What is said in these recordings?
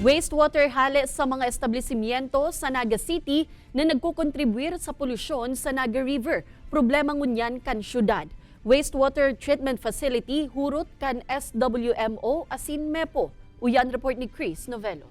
Wastewater hale sa mga establishmento sa Naga City na nagkukontribuir sa polusyon sa Naga River. Problema ngunyan kan syudad. Wastewater Treatment Facility hurot kan SWMO asin MEPO. Uyan report ni Chris Novello.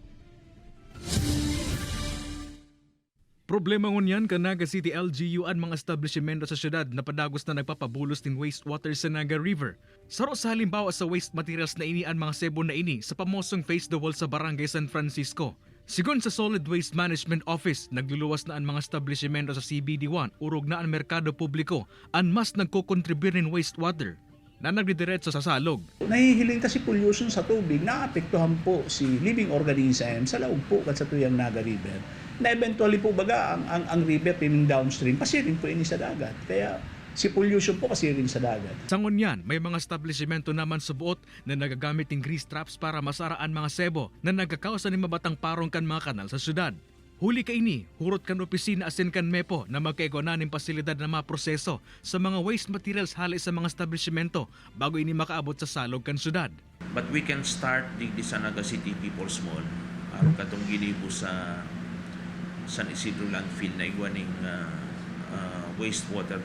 Problema ngunyan kan Naga City LGU ang mga establishmento sa syudad na padagos na nagpapabulos ng wastewater sa Naga River. Saro sa halimbawa sa waste materials na ini ang mga sebo na ini sa pamosong Face the Wall sa Barangay San Francisco. Sigon sa Solid Waste Management Office, nagluluwas na ang mga establishmento sa CBD1, urog na ang merkado publiko, ang mas nagkokontribute ng wastewater na nagdidiretso sa salog. Nahihiling kasi pollution sa tubig, naapektuhan po si living organism sa laog po kat sa tuyang Naga River. Na eventually po baga ang river pining downstream, pasiring po ini sa dagat. Kaya si pollution po pasiring sa dagat. Sa ngunyan, may mga establishmento naman sa buot na nagagamit ng grease traps para masaraan mga sebo na nagkakausa ni mabatang parong kan mga kanal sa syudad. Huli kaini, hurot kan opisina asin kan MEPO na magkaigwa na ning pasilidad na maproseso sa mga waste materials hali sa mga establishmento bago ini makaabot sa salog kan syudad. But we can start digdi sa Naga City People's Mall aron katong ginibo sa San Isidro Landfill na igwa ning wastewater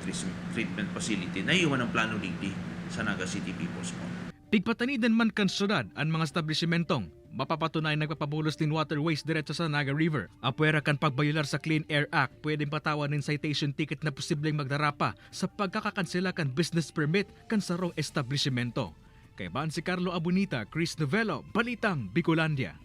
treatment facility na iwan ang plano digdi sa Naga City People's Mall. Pigpatanidan man kan syudad ang mga establishmentong mapapatunay nagpapabulos din water waste diretso sa Naga River. Apuera kan pagbayular sa Clean Air Act, pwedeng patawan ng citation ticket na posibleng magdarapa sa pagkakakansela kan business permit kan sarong establishmento. Kay si Carlo Abunita, Chris Novello, Balitang Bicolandia.